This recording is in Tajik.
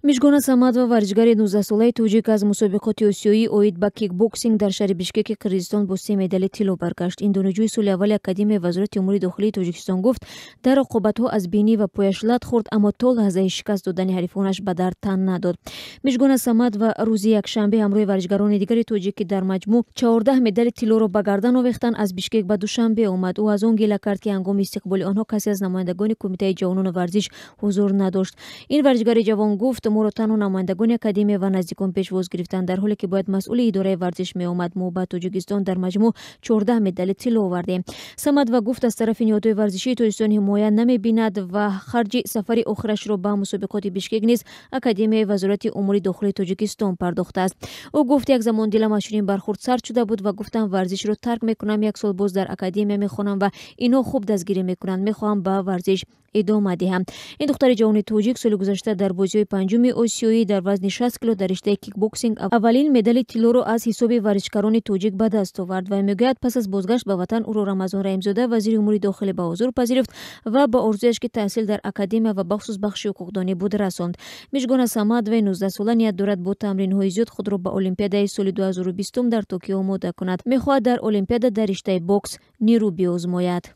Мижгона Самадова, варзишгари 19-солаи тоҷик, аз мусобиқоти осиёӣ оид ба кикбоксинг дар шаҳри Бишкеки Қирғизистон бо се медали тилло баргашт. Ин донишҷӯи соли аввали Академияи Вазорати умури дохилии Тоҷикистон гуфт, дар рақобатҳо аз бинӣ ва пояш лат хӯрд, аммо то лаҳзаи шикаст додани ҳарифонаш ба дард тан надод. Мижгона Самадова рӯзи якшанбе ҳамроҳи варзишгарони дигари тоҷик, ки дар маҷмӯъ 14 медали тиллоро ба гардан овехтанд, аз Бишкек ба Душанбе омад. Ӯ аз он гила кард, ки ҳангоми истиқболи онҳо касе аз намояндагони Кумитаи ҷавонону варзиш ҳузур надошт. Ин варзишгари ҷавон гуфт: «Моро танҳо намояндагони академия ва наздикон пешвоз гирифтанд, дар ҳоле ки бояд масъули идораи варзиш меомад. Мо ба Тоҷикистон дар маҷмӯъ 14 медали тилло овардем». Самадова гуфт, аз тарафи ниҳодҳои варзишии Тоҷикистон ҳимоя намебинад ва харҷи сафари охирашро ба мусобиқоти Бишкек низ Академияи Вазорати умури дохилии Тоҷикистон пардохтааст. Ӯ гуфт: «Як замон дилам аз чунин бархӯрд сард шуда буд ва гуфтам, варзишро тарк мекунам, як сол боз дар академия мехонам ва инҳо хуб дастгирӣ мекунанд. Мехоҳам ба варзиш идома диҳам». Ин духтари ҷавони тоҷик соли гузашта дар бозиҳои панҷуми осиёӣ дар вазни 60 кило дар риштаи кикбоксинг аввалин медали тиллоро аз ҳисоби варзишкарони тоҷик ба даст овард ва мегӯяд, пас аз бозгашт ба ватан ӯро Рамазон Раҳимзода, вазири умури дохилӣ, ба ҳузур пазируфт ва ба орзуяш, ки таҳсил дар академия ва бахусус бахши ҳуқуқдонӣ буд, расонд. Мижгона Самадоваи 19-сола ният дорад бо тамринҳои зиёд худро ба Олимпиадаи соли 2020 дар Токио омода кунад. Мехоҳад дар Олимпиада дар риштаи бокс нерӯ биозмояд.